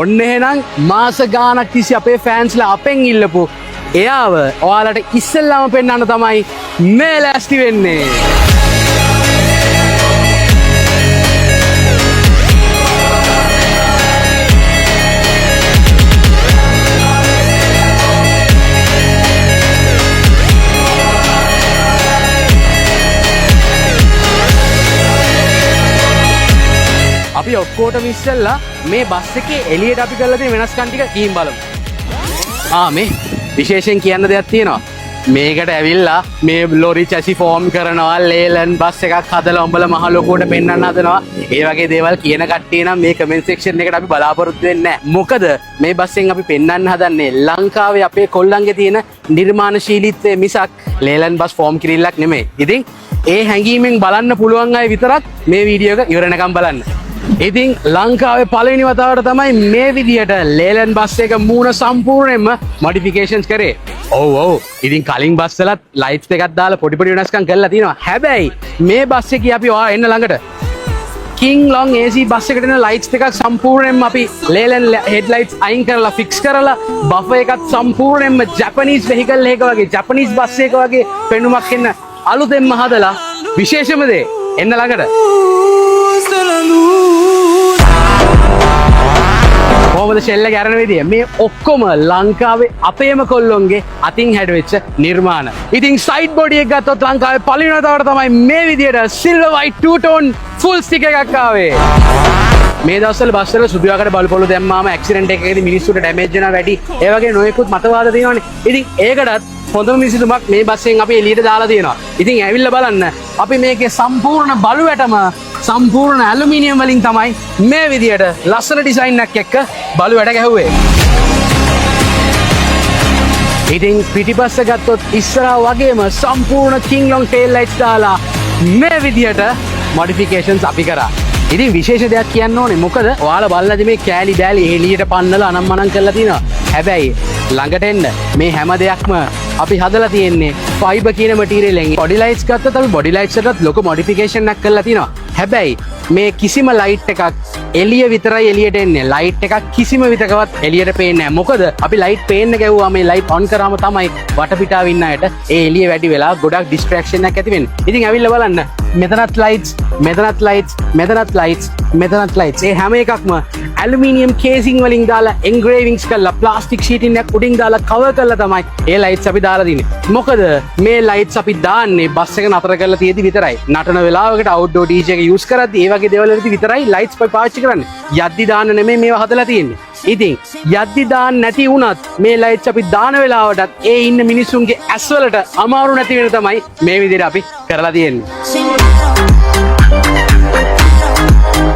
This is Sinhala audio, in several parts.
ඔන්න එහෙනම් මාස ගාණක් තිස්සේ අපේ ෆෑන්ස්ලා අපෙන් ඉල්ලපු එයාව ඔයාලට ඉස්සෙල්ලාම පෙන්වන්න තමයි මේ ලෑස්ති වෙන්නේ. අපි ඔක්කොටම ඉස්සෙල්ලා මේ බස් එකේ එළියට අපි කරලා තියෙන වෙනස්කම් ටික ගිහින් බලමු. මේ විශේෂයෙන් කියන්න දෙයක් තියෙනවා. මේකට ඇවිල්ලා මේ ලොරි චැසි ෆෝම් කරනවා, ලේලන් බස් එකක් හදලා උඹලා මහ ලොකුවට පෙන්වන්න හදනවා. ඒ වගේ දේවල් කියන කට්ටිය නම් මේ කමෙන්ට් සෙක්ෂන් එකට අපි බලාපොරොත්තු වෙන්නේ නැහැ. මොකද මේ බස් එකෙන් අපි පෙන්වන්න හදන්නේ ලංකාවේ අපේ කොල්ලන්ගේ තියෙන නිර්මාණශීලීත්වය මිසක් ලේලන් බස් ෆෝම් කිරිල්ලක් නෙමෙයි. ඉතින් ඒ හැඟීමෙන් බලන්න පුළුවන් අය විතරක් මේ වීඩියෝ එක ඉවර වෙනකම් බලන්න. ඉතින් ලංකාවේ පළවෙනි වතාවට තමයි මේ විදියට ලේලන් බස් එක මූණ සම්පූර්ණයෙන්ම මොඩිෆිකේෂන්ස් කරේ. ඔව් ඔව්. ඉතින් කලින් බස් වලත් ලයිට්ස් දෙකක් දාලා පොඩි පොඩි වෙනස්කම් කරලා තියෙනවා. හැබැයි මේ බස් එකේ අපි ඔයා එන්න ළඟට කිං ලොං AC bus එකට එන ලයිට්ස් දෙකක් සම්පූර්ණයෙන්ම අපි ලේලන් හෙඩ්ලයිට්ස් අයින් කරලා ෆික්ස් කරලා බෆර් එකත් සම්පූර්ණයෙන්ම ජපනීස් වෙහිකල් එකක වගේ, ජපනීස් බස් එකක වගේ පෙනුමක් එන්න අලුතෙන්ම හදලා, විශේෂම දේ, එන්න ළඟට, කොහොමද ෂෙල් එක ඇරෙන විදිය, මේ ඔක්කොම ලංකාවේ අපේම කොල්ලොන්ගේ අතින් හැඩවෙච්ච නිර්මාණ. ඉතින් සයිඩ් බොඩි එක ගත්තොත් ලංකාවේ පළවෙනි වතාවට තමයි මේ විදියට silver white two tone full sticker එකක් ආවේ. මේ දවස්වල බස් වල සුදු යකඩ බලු පොළු දැම්මාම ඇක්සිඩන්ට් එකකදී මිනිස්සුන්ට ඩැමේජ් වෙනවා වැඩි. ඒ වගේ නොයෙකුත් මතවාද තියෙනවනේ. ඉතින් ඒකටත් හොඳම විසඳුමක් මේ බස් එකෙන් අපි එළියට දාලා තියෙනවා. ඉතින් ඇවිල්ලා බලන්න, අපි මේකේ සම්පූර්ණ බලු වැටම සම්පූර්ණ ඇලුමිනියම් වලින් තමයි මේ විදියට ලස්සන ඩිසයින් එකක් එක්ක බලු වැට ගැහුවේ. ඉතින් පිටිපස්ස ගත්තොත් ඉස්සරහා වගේම සම්පූර්ණ කිං ලොං ටේල් ලයිට්ස් දාලා මේ විදියට මොඩිෆිකේෂන්ස් අපි කරා. ඉතින් විශේෂ දෙයක් කියන්න ඕනේ. මොකද ඔයාලා බලලාද මේ කෑලි බෑලි එළියට පන්නලා අනම්මනම් කරලා තියෙනවා. හැබැයි ළඟට එන්න, මේ හැම දෙයක්ම අපි හදලා තියෙන්නේ ෆයිබර් කියන මටීරියල් එකෙන්. බොඩි ලයිට්ස් ගත්තොත් අපි බොඩි ලයිට්ස් වලටත් ලොකු මොඩිෆිකේෂන් එකක් කරලා තියෙනවා. හැබැයි මේ කිසිම ලයිට් එකක් එළිය විතරයි එළියට එන්නේ. ලයිට් එකක් කිසිම විටකවත් එළියට පේන්නේ නැහැ. මොකද අපි ලයිට් පේන්න ගැහුවා මේ ලයිට් ඔන් කරාම තමයි වටපිටාව ඉන්න අයට ඒ එළිය වැඩි වෙලා ගොඩක් ඩිස්ට්‍රැක්ෂන් එකක් ඇති වෙන්නේ. ඉතින් ඇවිල්ලා බලන්න, මෙතනත් ලයිට්ස්, මෙතනත් ලයිට්ස්, මෙතනත් ලයිට්ස්, මෙතනත් ලයිට්ස්. ඒ හැම එකක්ම ඇලුමිනියම් කේසිං වලින් දාලා එන්ග්‍රේවිංස් කරලා ප්ලාස්ටික් ෂීටින් එකක් උඩින් දාලා කවර් කරලා තමයි ඒ ලයිට්ස් අපි දාලා තියෙන්නේ. මොකද මේ ලයිට්ස් අපි දාන්නේ බස් එක නතර කරලා තියෙදි විතරයි. නටන වෙලාවකට අවුට්ඩෝර් DJ එක යූස් කරද්දි ඒ වගේ දේවල් වලදී විතරයි ලයිට්ස් අපි පාවිච්චි කරන්නේ. යද්දි දාන්න නෙමෙයි මේවා හදලා තියෙන්නේ. ඉතින් යද්දි දාන්න නැති වුණත් මේ ලයිට්ස් අපි දාන වෙලාවටත් ඒ ඉන්න මිනිස්සුන්ගේ ඇස් වලට අමාරු නැති වෙන තමයි මේ විදිහට අපි කරලා තියෙන්නේ.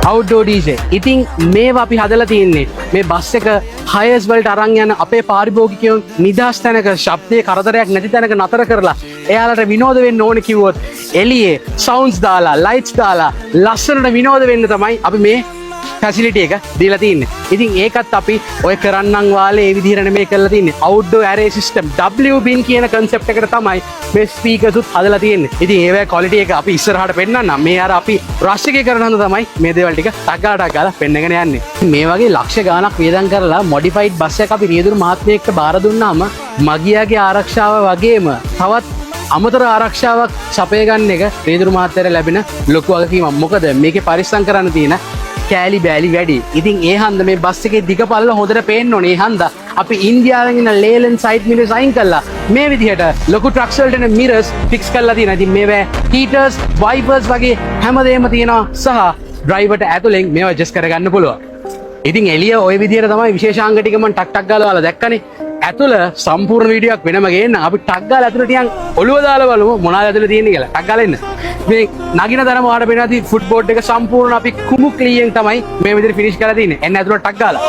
Outdoor DJ. ඉතින් මේවා අපි හදලා තියෙන්නේ මේ බස් එක හයර්ස් වලට අරන් යන අපේ පාරිභෝගිකයන් නිදහස් තැනක, ශබ්දයේ කරදරයක් නැති තැනක නතර කරලා එයාලට විනෝද වෙන්න ඕනේ කිව්වොත් එළියේ සවුන්ඩ්ස් දාලා ලයිට්ස් දාලා ලස්සනට විනෝද වෙන්න තමයි අපි මේ ෆැසිලිටි එක දීලා තින්නේ. ඉතින් ඒකත් අපි ඔය කරන්නම් වාලේ ඒ විදිහට නෙමෙයි කරලා තින්නේ. අවුට්ඩෝර් ඇරේ සිස්ටම් W bin කියන කන්සෙප්ට් එකට තමයි මේ ස්පීකර්ස් උත් හදලා තියෙන්නේ. ඉතින් ඒවැ ක්වොලිටි එක අපි ඉස්සරහට පෙන්නන්නම්. මේ අර අපි රෂ් එකේ කරන හන්ද තමයි මේ දේවල් ටික ටක් ගාලා ටක් ගාලා පෙන්නගෙන යන්නේ. මේ වගේ ලක්ෂ ගාණක් වියදම් කරලා මොඩිෆයිඩ් බස් එකක් අපි රියදුරු මහත්මයෙක්ට බාර දුන්නාම මගියාගේ ආරක්ෂාව වගේම තවත් අමතර ආරක්ෂාවක් සපය ගන්න එක රියදුරු මහත්තයාට ලැබෙන ලොකු වගකීමක්. මොකද මේකේ පරිස්සම් කරන්න තියෙන කෑලි බෑලි වැඩි. ඉතින් ඒ හන්ද මේ බස් එකේ දිග පළල හොඳට පේන්න ඕනේ. ඒ හන්ද අපි ඉන්දියාවෙන් එන ලේලන් සයිඩ් මිරර්ස් අයින් කළා. මේ විදිහට ලොකු ට්‍රක්ස් වලට එන මිරර්ස් ෆික්ස් කරලා තියෙනවා. ඉතින් මේවැ හීටර්ස්, වයිපර්ස් වගේ හැමදේම තියෙනවා සහ ඩ්‍රයිවර්ට ඇතුලෙන් මේවා ඇඩ්ජස්ට් කරගන්න පුළුවන්. ඉතින් එළිය ඔය විදිහට තමයි විශේෂාංග ටික මං ටක් ටක් ගාලා ඔයාලා දැක්කනේ. ඇතුළ සම්පූර්ණ වීඩියෝ එකක් වෙනම ගේන්න. අපි ටක් ගාලා ඇතුළට ටිකන් ඔළුව දාලා බලමු මොනවද ඇතුළේ තියෙන්නේ කියලා. ටක් ගාලා එන්න. මේ නගින තරම ඔයාලට පේනවා ඇති ෆුට් බෝඩ් එක සම්පූර්ණ අපි කුමු ක්ලීයෙන් තමයි මේ විදිහට ෆිනිෂ් කරලා තියෙන්නේ. එන්න ඇතුළට ටක් ගාලා.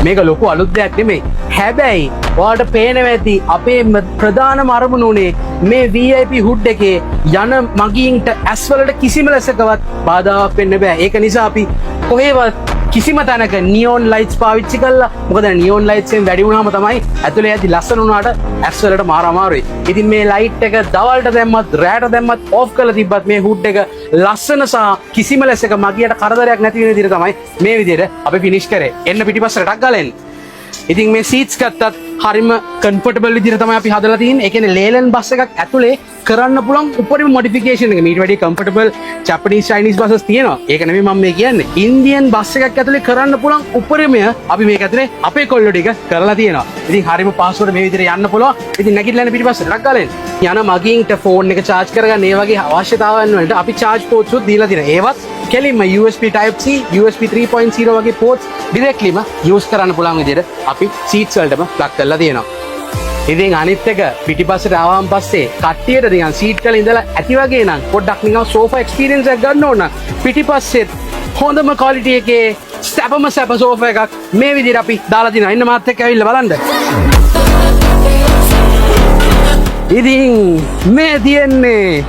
මේක ලොකු අලුත් දෙයක් නෙමෙයි. හැබැයි ඔයාලට පේනවා ඇති අපේ ප්‍රධානම අරමුණ උනේ මේ VIP hood එකේ යන මගීන්ට ඇස් වලට කිසිම ලෙසකවත් බාධාවක් වෙන්න බෑ. ඒක නිසා අපි කොහේවත් කිසිම තැනක නියෝන් ලයිට්ස් පාවිච්චි කරලා, මොකද නියෝන් ලයිට්ස් එකෙන් වැඩි වුණාම තමයි ඇතුලේ ඇති ලස්සන වුණාට ඇස් වලට මාර අමාරුයි. ඉතින් මේ ලයිට් එක දවල්ට දැම්මත් රැට දැම්මත් ඔෆ් කරලා තිබ්බත් මේ හුඩ් එක ලස්සන සහ කිසිම ලෙසක මගියට කරදරයක් නැති වෙන විදිහට තමයි මේ විදිහට අපි ෆිනිෂ් කරේ. එන්න පිටිපස්සට ටක් ගාලා එන්න. ඉතින් මේ සීට්ස් ගත්තත් හරිම කම්ෆර්ටබල් විදිහට තමයි අපි හදලා තියෙන්නේ. ඒ කියන්නේ ලේලන් බස් එකක් ඇතුලේ කරන්න පුළුවන් උපරිම මොඩිෆිකේෂන් එක. මීට වැඩිය කම්ෆර්ටබල් ජපනීස්, චයිනීස් බසස් තියෙනවා. ඒක නෙමෙයි මම මේ කියන්නේ. ඉන්දියන් බස් එකක් ඇතුලේ කරන්න පුළුවන් උපරිමය අපි මේක ඇතුලේ අපේ කොල්ලෝ ටික කරලා තියෙනවා. ඉතින් හරිම පහසුවට මේ විදිහට යන්න පුළුවන්. ඉතින් නැගිටලා යන පිටිපස්සට ටක් ගාලා එන්න. යන මගින්ට ෆෝන් එක චාර්ජ් කරගන්න ඒ වගේ අවශ්‍යතාවන් වලට අපි චාර්ජ් පෝට්ස් උත් දීලා තියෙනවා. ඒවත් කෙලින්ම USB Type C, USB 3.0 වගේ පෝට්ස් ඩිරෙක්ට්ලිම යූස් කරන්න පුළුවන් විදිහට අපි සීට්ස් වලටම ප්ලග් කරලා තියෙනවා. ඉතින් අනිත් එක පිටිපස්සට ආවම පස්සේ කට්ටියට නිකන් සීට් වල ඉඳලා ඇති වගේ නම් පොඩ්ඩක් නිකන් සෝෆා එක්ස්පීරියන්ස් එකක් ගන්න ඕන නම් පිටිපස්සෙත් හොඳම ක්වොලිටි එකේ සැපම සැප සෝෆා එකක් මේ විදිහට අපි දාලා තිනවා. එන්න මාත් එක්ක ඇවිල්ලා බලන්න. ඉතින් මේ තියෙන්නේ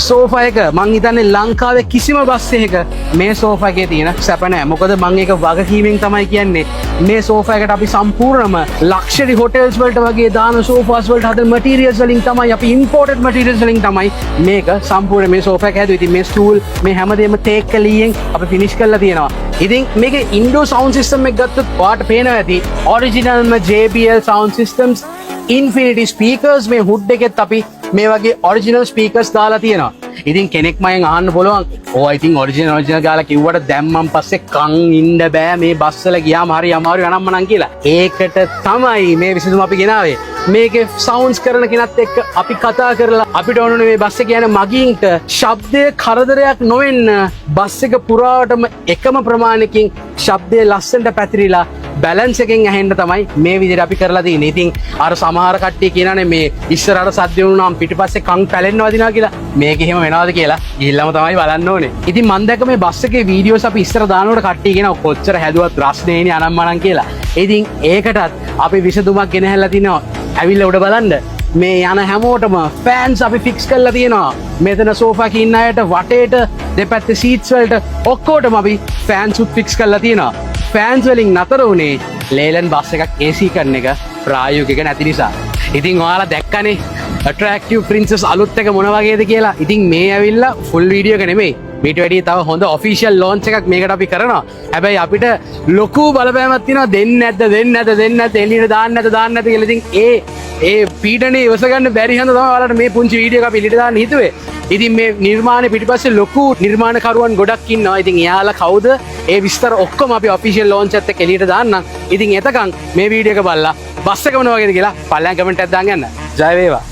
සෝෆා එක. මං හිතන්නේ ලංකාවේ කිසිම බස් එකක මේ සෝෆා එකේ තියෙන සැප නෑ. මොකද මං ඒක වගකීමෙන් තමයි කියන්නේ. මේ සෝෆා එකට අපි සම්පූර්ණම ලක්ෂරි හොටෙල්ස් වලට වගේ දාන සෝෆාස් වලට හදන මටීරියල්ස් වලින් තමයි අපි, ඉම්පෝටඩ් මටීරියල්ස් වලින් තමයි මේක සම්පූර්ණ මේ සෝෆා එක හැදුවේ. ඉතින් මේ ස්ටූල් මේ හැමදේම තේක් කලියෙන් අපි ෆිනිෂ් කරලා තියෙනවා. ඉතින් මේකේ ඉන්ඩෝර් සවුන්ඩ් සිස්ටම් එක ගත්තොත් ඔයාට පේනවා ඇති ඔරිජිනල්ම JBL sound systems, Infinity speakers. මේ හුඩ් එකෙත් අපි මේ වගේ ඔරිජිනල් ස්පීකර්ස් දාලා තියෙනවා. ඉතින් කෙනෙක් මගෙන් අහන්න පුළුවන්, "ඕ ඉතින් ඔරිජිනල් ඔරිජිනල් ගාලා කිව්වට දැන් මං පස්සේ කන් ඉන්න බෑ, මේ බස් වල ගියාම හරි අමාරු අනම්මනම්" කියලා. ඒකට තමයි මේ විසඳුම අපි ගෙනාවේ. මේකේ සවුන්ඩ්ස් කරන කෙනත් එක්ක අපි කතා කරලා අපිට ඕන උනේ මේ බස් එක යන මගින්ට ශබ්දය කරදරයක් නොවෙන්න, බස් එක පුරාවටම එකම ප්‍රමාණයකින් ශබ්දය ලස්සනට පැතිරිලා බැලන්ස් එකෙන් ඇහෙන්න තමයි මේ විදිහට අපි කරලා තියෙන්නේ. ඉතින් අර සමහර කට්ටිය කියනනේ මේ ඉස්සරහට සද්ද වුණාම පිටිපස්සේ කන් පැලෙන්න වදිනවා කියලා. මේක එහෙම වෙනවද කියලා ගිහිල්ලාම තමයි බලන්න ඕනේ. ඉතින් මං දැක්ක මේ බස් එකේ වීඩියෝස් අපි ඉස්සර දානකොට කට්ටිය කියනවා කොච්චර හැදුවත් රස්නේනේ අනම්මනම් කියලා. ඉතින් ඒකටත් අපි විසඳුමක් ගෙනහැල්ලා තිනවා. ඇවිල්ලා උඩ බලන්න. මේ යන හැමෝටම ෆෑන්ස් අපි ෆික්ස් කරලා තියෙනවා. මෙතන සෝෆා එකේ ඉන්න අයට වටේට දෙපැත්තේ සීට්ස් වලට ඔක්කොටම අපි ෆෑන්ස් උත් ෆික්ස් කරලා තියෙනවා. ෆෑන්ස් වලින් නතර වුණේ ලේලන් බස් එකක් AC කරන එක ප්‍රායෝගික නැති නිසා. ඉතින් ඔයාලා දැක්කනේ ඇට්‍රැක්ටිව් ප්‍රින්සස් අලුත් එක මොන වගේද කියලා. ඉතින් මේ ඇවිල්ලා ෆුල් වීඩියෝ එක නෙමෙයි. මීට වැඩිය තව හොඳ ඔෆිෂියල් ලොන්ච් එකක් මේකට අපි කරනවා. හැබැයි අපිට ලොකු බලපෑමක් තියෙනවා දෙන්නේ නැද්ද, දෙන්නේ නැද්ද, දෙන්නේ නැද්ද, එළියට දාන්න නැද්ද, දාන්න නැද්ද කියලා. ඉතින් ඒ ඒ පීඩනේ ඉවස ගන්න බැරි හන්ද තමයි ඔයාලට මේ පුංචි වීඩියෝ එක අපි එළියට දාන්න හිතුවේ. ඉතින් මේ නිර්මාණය පිටිපස්සේ ලොකු නිර්මාණකරුවන් ගොඩක් ඉන්නවා. ඉතින් එයාලා කවුද? ඒ විස්තර ඔක්කොම අපි ඔෆිෂියල් ලොන්ච් එකත් එක්ක එළියට දාන්නම්. ඉතින් එතකන් මේ වීඩියෝ එක බලලා බස් එක මොන වගේද කියලා පල්ලෙන් කමෙන්ට් එකක් දාන්න යන්න. ජය වේවා.